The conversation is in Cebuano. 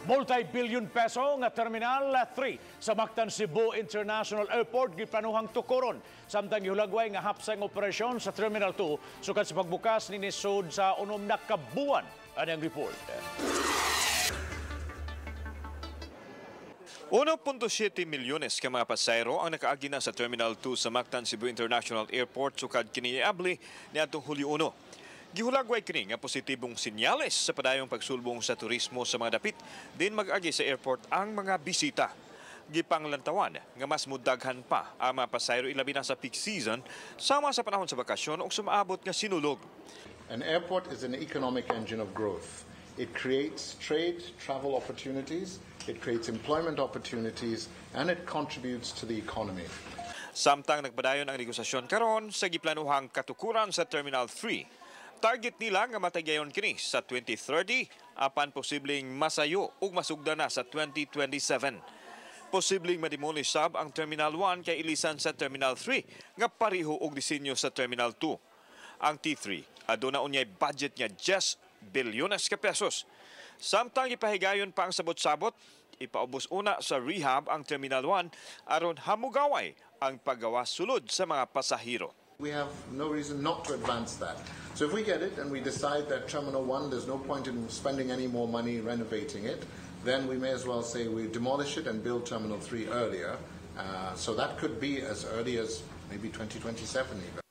Multi-billion peso nga Terminal 3 sa Mactan Cebu International Airport giplanuhang tukoron samtang gihulagway nga hapsay ang operasyon sa Terminal 2 sukad sa pagbukas ni sud sa 6 na ka buwan. Anang report. 1.7 milyones ka mga pasahero ang nakaagi na sa Terminal 2 sa Mactan Cebu International Airport sukad kini abli niadtong Hulyo 1. Gihulagway kini nga positibong sinyales sa padayong pagsulbong sa turismo sa mga dapit din mag-agi sa airport ang mga bisita. Gipanglantawan nga mas mudaghan pa ang mga pasahero, ilabi na sa peak season sama sa panahon sa bakasyon ug sa maabot nga Sinulog. An airport is an economic engine of growth. It creates trade, travel opportunities, it creates employment opportunities, and it contributes to the economy. Samtang nagpadayon ang negosasyon karon sa giplanuhang katukuran sa Terminal 3. Target nila nga matagayon kini sa 2030 apan posibleng masayo ug masugda na sa 2027. Posibleng mademolish sab ang Terminal 1 kay ilisan sa Terminal 3 nga pareho og disenyo sa Terminal 2. Ang T3 aduna unyay budget nga 10 bilyones ka pesos. Samtang ipahigayon pa ang sabot-sabot, ipaubos una sa rehab ang Terminal 1 aron hamugaway ang paggawas sulod sa mga pasahero. We have no reason not to advance that. So if we get it and we decide that Terminal 1, there's no point in spending any more money renovating it, then we may as well say we demolish it and build Terminal 3 earlier. So that could be as early as maybe 2027 even.